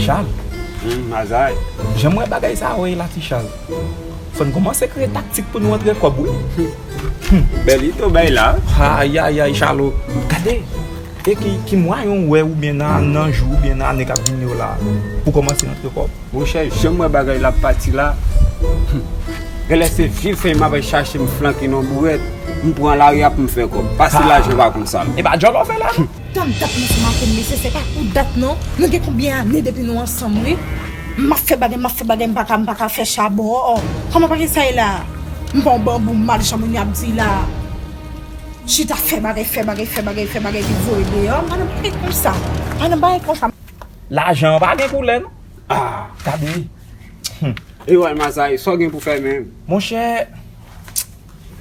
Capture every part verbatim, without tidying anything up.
Chal, hmm, Mazay, jan m wè bagay sa a ye la, ti Chal, fò n kòmanse kreye taktik pou nou antre kòb, wi. Bèlito bay la. Ayayay, Chalo. Gade, e ki, ki mwayen w wè oubyen nan, nan jou oubyen nan ane k ap vini yo la pou kòmanse antre kòb? Monchè, jan m wè bagay la ap pati la, genlè se vye fèy m ap al chache, m flanke nan bourèt, m pran lari a pou m fè kòb. Pase lajan pa konn sa. E pa djòl w ap fè la, non? Tann dat m ansanm ak ou, mesye, se pa pou dat, non. Nou gen konbyen ane depi nou ansanm, wi? M ap fè bagay, m ap fè bagay, m pa ka, m pa ka fè chabon. Oh, oh. Kòman bagay sa ye la? M pran banbou, m al jan moun yo ap di la. Chita fè bagay, fè bagay, fè bagay, fè bagay, epi voye deyò. M pa nan bagay konsa. M pa nan bagay konsa. Lajan an pa gen koulè, non. Ah, gade. E wè, Mazay, sa w gen pou fè menm? Monchè,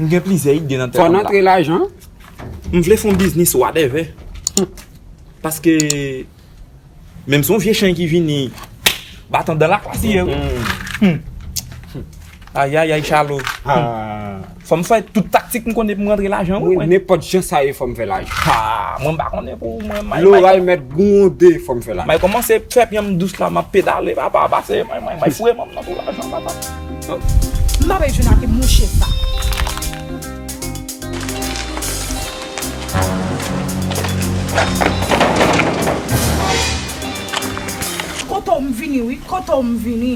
m gen plizyè ide nan tèt mwen la. Fò n antre lajan. M vle fè yon biznis, whatever. Paske menm si yon vye chen ki vini, batan dan laklas li ye, wi. Ayayay, Chalo. Fò m fè tout taktik m konnen pou m rantre lajan, wi, mwen. Nenpòt jan sa ye, fò m fè lajan. Ha, mwen m pa konnen pou mwen, may, may. Loray mèt gwonde, fò m fè lajan. May kòmanse fè pye m dous la, m ap pedale, papa, pase, may, may, may foure men m nan tou lajan, papa. M pa bezwen jwenn ak mouche sa. Kote w m vini, wi, kote w m vini.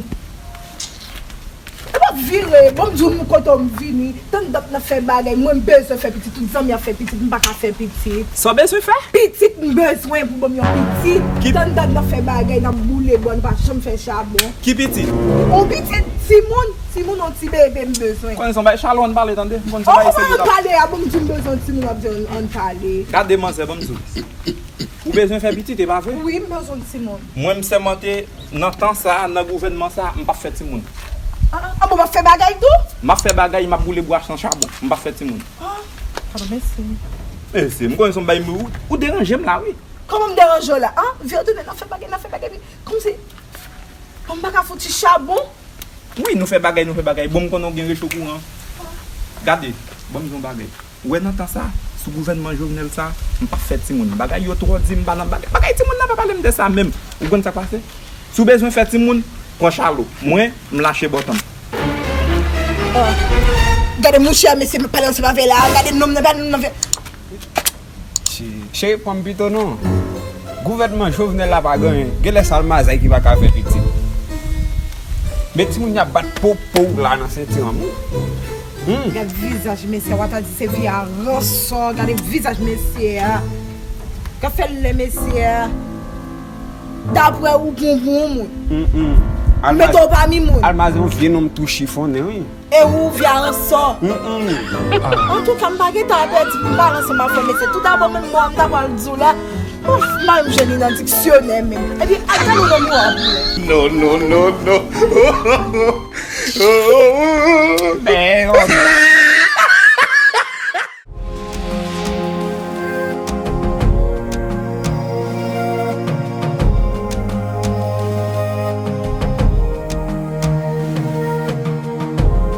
Epa vire, bon m di w kote w m vini. Tann dat n ap fè bagay, mwen m bezwen fè pitit, tout zanmi ap fè pitit, m pa ka fè pitit. Sa w bezwen fè? Pitit m bezwen pou ban m yon pitit. Ki... Tann dat n ap fè bagay, n ap boule bwa, n pa janm fè chabon. Ki pitit? On pitit, timoun, timoun, on ti bebe m bezwen. Konn se yon bagay Chalo ann pale, tande? M konn se yon bagay serye. Ann pale a, bon m di w m bezwen timoun, w ap di ann pale. Gade manzè, ban m di w. Ou bezwen fè pitit, e pa vre? Wi, m bezwen timoun. Mwen, m sèmante, nan tan sa a, nan gouvènman sa a, m p ap fè timoun. Ah, ah, ah, bon, w ap fè bagay tou? M ap fè bagay, m ap boule bwa san chabon. M p ap fè timoun. Ah, padon, mèsi. Mèsi, m konnen se yon bagay, ou, ou deranje m la, wi. Kòman m deranje w la? Ah, vire tounen, n ap fè bagay, n ap fè bagay, wi. Kòmsi, bon, m pa ka fouti chabon? Wi, nou fè bagay, nou fè bagay. Bon, m konnen w gen recho kouran. Gade, ban m di w yon bagay. Ou wè nan tan sa, sou gouvènman Jovenel sa, m p ap fè timoun. Bagay yo twò di, m pa nan bagay. Bagay timoun nan pa pale m de sa menm. Ou konn sa k pase? Si w bezwen fè timoun, pran Chalo. Mwen, m lache bòtòm. Oh. Gade mouche a, mesye, m ap pale ansanm avè la. Gade nonm nan, gade nonm nan. Cheri, pran m pito non. Gouvènman Jovenel la pa gen anyen. Genlè se Almazay ki pa ka fè pitit. Men timoun y ap bat popo la nan senti an. Hmm. Gad vizaj mesye a, w ta di se vye a ransò. Gade vizaj mesye a. K ap fè lè mesye a. Daprè ou pou, pou yon moun. Hmm, hmm. Mete w pami moun. Almazay yon vye nonm tou chifonnen, wi. E ou vye a ransò. Mm-mm. Antouka, m pa gentan pèdi pou m pale ansanm avè w, mesye. Toudabò, menm mo a m ta pral di w la, m pa menm jwenn li nan diksyonè menm. Epi, al gade w nan miwa pou wè. Non, non, non, non. Men,